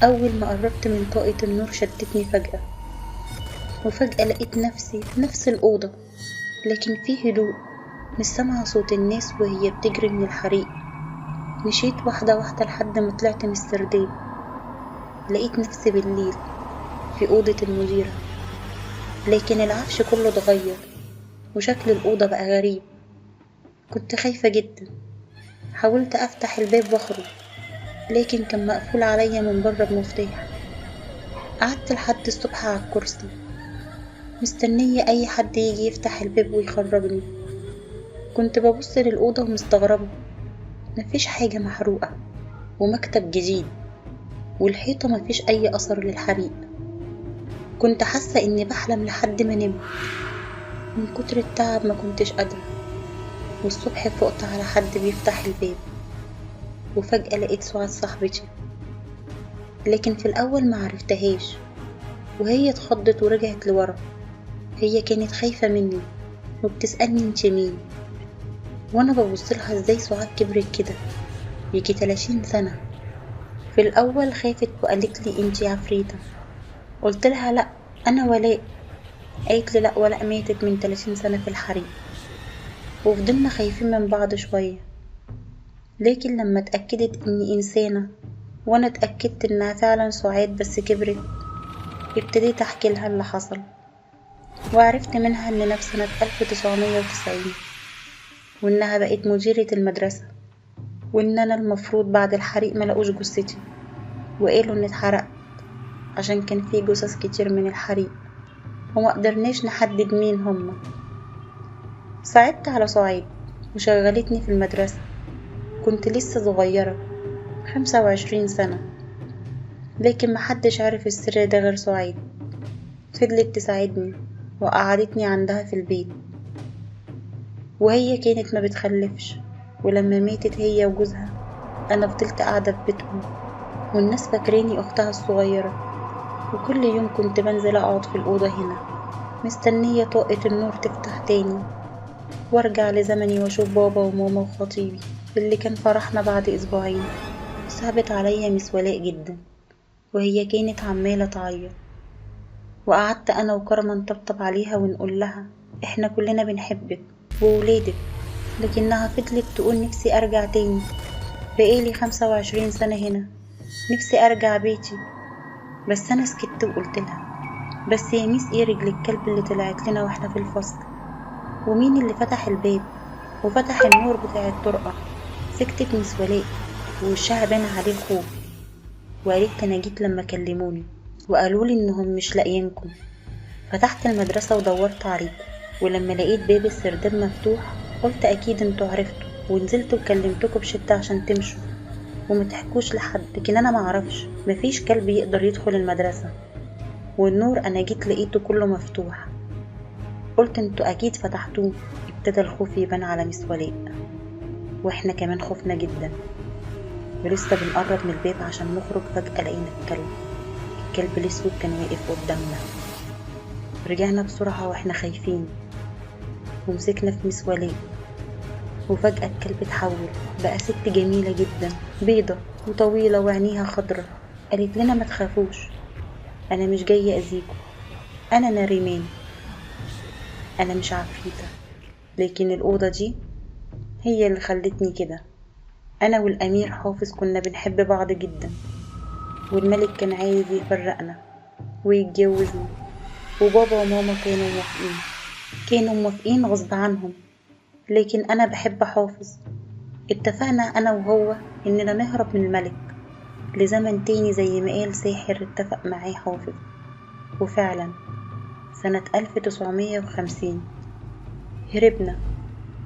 أول ما قربت من طاقة النور شدتني فجأة، وفجأة لقيت نفسي في نفس الأوضة، لكن في هدوء، مش سامعة صوت الناس وهي بتجري من الحريق. مشيت واحدة واحدة لحد ما طلعت من السرداب. لقيت نفسي بالليل في أوضة المديرة، لكن العفش كله اتغير وشكل الأوضة بقى غريب. كنت خايفة جدا، حاولت أفتح الباب وأخرج، لكن كان مقفول عليا من بره بمفتاح. قعدت لحد الصبح على الكرسي مستنية أي حد يجي يفتح الباب ويخرجني. كنت ببص للأوضة ومستغربة، مفيش حاجة محروقة ومكتب جديد والحيطة مفيش أي أثر للحريق. كنت حاسة إني بحلم لحد ما نمت من كتر التعب، ما كنتش قادرة. والصبح فقت على حد بيفتح الباب، وفجأة لقيت سعاد صاحبتي، لكن في الأول ما عرفتهاش، وهي اتخضت ورجعت لورا. هي كانت خايفة مني وبتسألني انت مين، وانا ببصلها ازاي سعاد كبرت كده، يجي 30 سنة. في الأول خافت وقالت لي انتي عفريتة، قلت لها لا انا ولاء. قالت لي لا، ولاء ماتت من 30 سنة في الحريق. وفضلنا خايفين من بعض شوية، لكن لما اتأكدت اني انسانة وانا اتأكدت انها فعلا سعاد بس كبرت، ابتديت احكي لها اللي حصل، وعرفت منها اننا في سنة 1990، وانها بقت مديرة المدرسة، وان انا المفروض بعد الحريق ملقوش جثتي، وقالوا ان اتحرقت عشان كان في جثث كتير من الحريق وما قدرناش نحدد مين هما. صعبت على سعاد وشغلتني في المدرسة. كنت لسه صغيرة، 25 سنة، لكن محدش عرف السر ده غير سعاد. فضلت تساعدني وقعدتني عندها في البيت، وهي كانت ما بتخلفش، ولما ماتت هي وجوزها أنا فضلت قاعدة في بيتهم، والناس فاكريني أختها الصغيرة. وكل يوم كنت بنزل أقعد في الأوضة هنا مستنية طاقة النور تفتح تاني، وارجع لزمني واشوف بابا وماما وخطيبي اللي كان فرحنا بعد أسبوعين. صعبت عليا مس ولاء جدا، وهي كانت عمالة تعيط، وقعدت أنا وكرمة نطبطب عليها ونقول لها إحنا كلنا بنحبك وولادك، لكنها فضلت تقول نفسي أرجع تاني، بقالي 25 سنة هنا، نفسي أرجع بيتي. بس أنا سكت وقلت لها بس يا ميس إيه رجل الكلب اللي طلعت لنا وإحنا في الفصل، ومين اللي فتح الباب وفتح النور بتاع الطرقة؟ سكتت مس ولاء ووشها بان عليه الخوف، وقالت أنا جيت لما كلموني وقالولي إنهم مش لاقيينكم. فتحت المدرسة ودورت عليكم، ولما لقيت باب السرداب مفتوح قلت أكيد انتوا عرفتوا، ونزلت وكلمتكم بشدة عشان تمشوا وما تحكوش لحد، لكن أنا معرفش، مفيش كلب يقدر يدخل المدرسة، والنور أنا جيت لقيته كله مفتوح، قلت انتوا أكيد فتحتوه. ابتدى الخوف يبان على مس ولاء، واحنا كمان خفنا جدا، ولسه بنقرب من الباب عشان نخرج فجأة لقينا الكلب الأسود كان واقف قدامنا. رجعنا بسرعة واحنا خايفين ومسكنا في مس ولاء، وفجأة الكلب اتحول بقى ست جميلة جدا، بيضة وطويلة وعينيها خضرة. قالت لنا ما تخافوش، أنا مش جاية أذيكم، أنا نريمان، أنا مش عفريتة، لكن الأوضة دي هي اللي خلتني كده. أنا والأمير حافظ كنا بنحب بعض جدا، والملك كان عايز يفرقنا ويتجوزني، وبابا وماما كانوا موافقين غصب عنهم، لكن أنا بحب حافظ. اتفقنا أنا وهو إننا نهرب من الملك لزمن تاني زي ما قال ساحر اتفق معاه حافظ. وفعلا سنة 1950 هربنا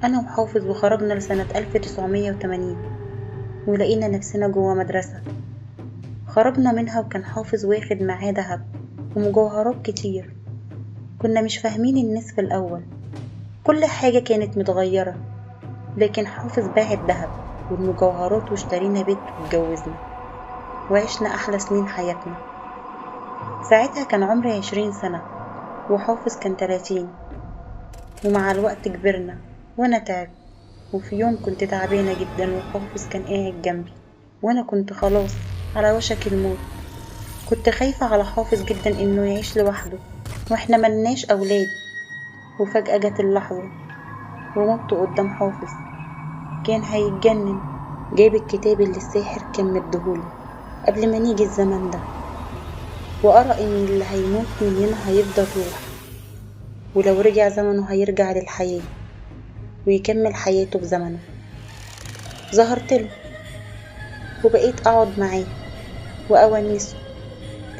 أنا وحافظ وخرجنا لسنة 1980، ولقينا نفسنا جوه مدرسة. خرجنا منها وكان حافظ واخد معاه دهب ومجوهرات كتير. كنا مش فاهمين الناس في الأول، كل حاجة كانت متغيرة، لكن حافظ باع الدهب والمجوهرات واشترينا بيت واتجوزنا وعشنا أحلى سنين حياتنا. ساعتها كان عمري 20 سنة وحافظ كان 30، ومع الوقت كبرنا وأنا تعبت. وفي يوم كنت تعبانة جدا وحافظ كان قاعد جنبي وأنا كنت خلاص على وشك الموت. كنت خايفة على حافظ جدا إنه يعيش لوحده وإحنا ملناش أولاد. وفجأة جت اللحظة ومت قدام حافظ، كان هيتجنن. جاب الكتاب اللي الساحر كان مديهوله قبل ما نيجي الزمن ده، وقرأ إن اللي هيموت مننا هيفضل روح، ولو رجع زمنه هيرجع للحياة ويكمل حياته بزمنه. ظهرت له وبقيت أقعد معاه وأونسه،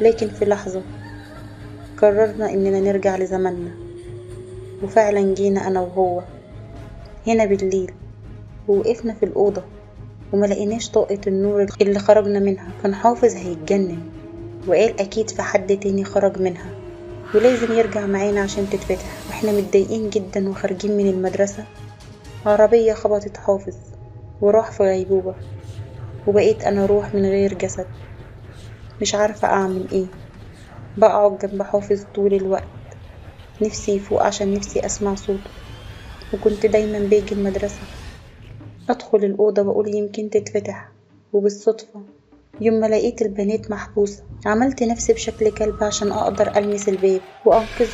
لكن في لحظة قررنا إننا نرجع لزمننا، وفعلا جينا أنا وهو هنا بالليل ووقفنا في الأوضة وما لقيناش طاقة النور اللي خرجنا منها. كان حافظ هيتجنن وقال أكيد في حد تاني خرج منها ولازم يرجع معانا عشان تتفتح. واحنا متضايقين جدا وخارجين من المدرسة عربية خبطت حافظ وراح في غيبوبة، وبقيت أنا روح من غير جسد، مش عارفة أعمل إيه. بقعد جنب حافظ طول الوقت، نفسي يفوق عشان نفسي أسمع صوته. وكنت دايما باجي المدرسة أدخل الأوضة وأقول يمكن تتفتح، وبالصدفة يوم ما لقيت البنات محبوسة عملت نفسي بشكل كلب عشان أقدر ألمس الباب وأنقذه،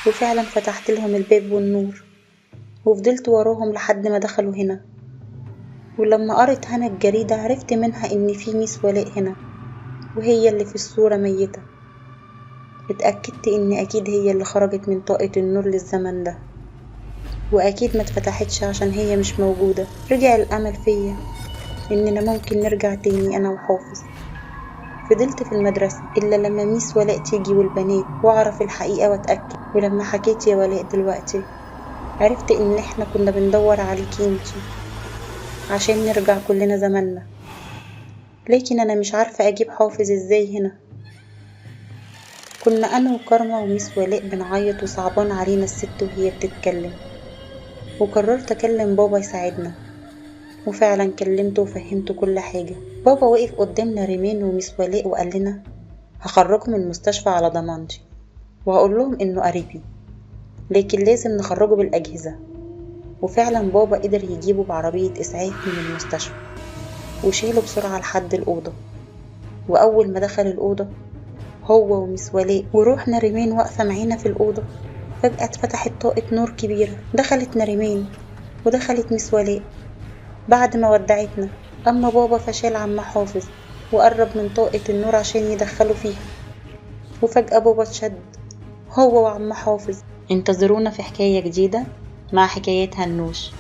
وفعلا فتحت لهم الباب والنور وفضلت وراهم لحد ما دخلوا هنا. ولما قرت هنا الجريدة عرفت منها إن في ميس ولاء هنا، وهي اللي في الصورة ميتة. اتأكدت إن أكيد هي اللي خرجت من طاقة النور للزمن ده، وأكيد ما اتفتحتش عشان هي مش موجودة. رجع الأمل فيا إننا ممكن نرجع تاني أنا وحافظ. فضلت في المدرسة إلا لما ميس ولاء تيجي والبنات وأعرف الحقيقة وأتأكد. ولما حكيت يا ولاء دلوقتي عرفت إن إحنا كنا بندور عليكي انتي عشان نرجع كلنا زماننا، لكن أنا مش عارفة أجيب حافظ إزاي هنا. كنا أنا وكارما وميس ولاء بنعيط وصعبان علينا الست وهي بتتكلم، وقررت أكلم بابا يساعدنا، وفعلا كلمته وفهمته كل حاجة. بابا وقف قدامنا ريمان وميس ولاء وقال لنا هخرجهم من المستشفى على ضمانتي وهقول لهم إنه قريبي، لكن لازم نخرجه بالأجهزة. وفعلا بابا قدر يجيبه بعربية إسعاف من المستشفى وشيله بسرعة لحد الأوضة. وأول ما دخل الأوضة هو وميس ولاء وروحنا ريمان واقفة معانا في الأوضة، فجأة اتفتحت طاقة نور كبيرة، دخلت نريمان ودخلت ميس ولاء بعد ما ودعتنا. أما بابا فشال عم حافظ وقرب من طاقة النور عشان يدخله فيها، وفجأة بابا اتشد هو وعم حافظ. انتظرونا في حكاية جديدة مع حكايات هنوش.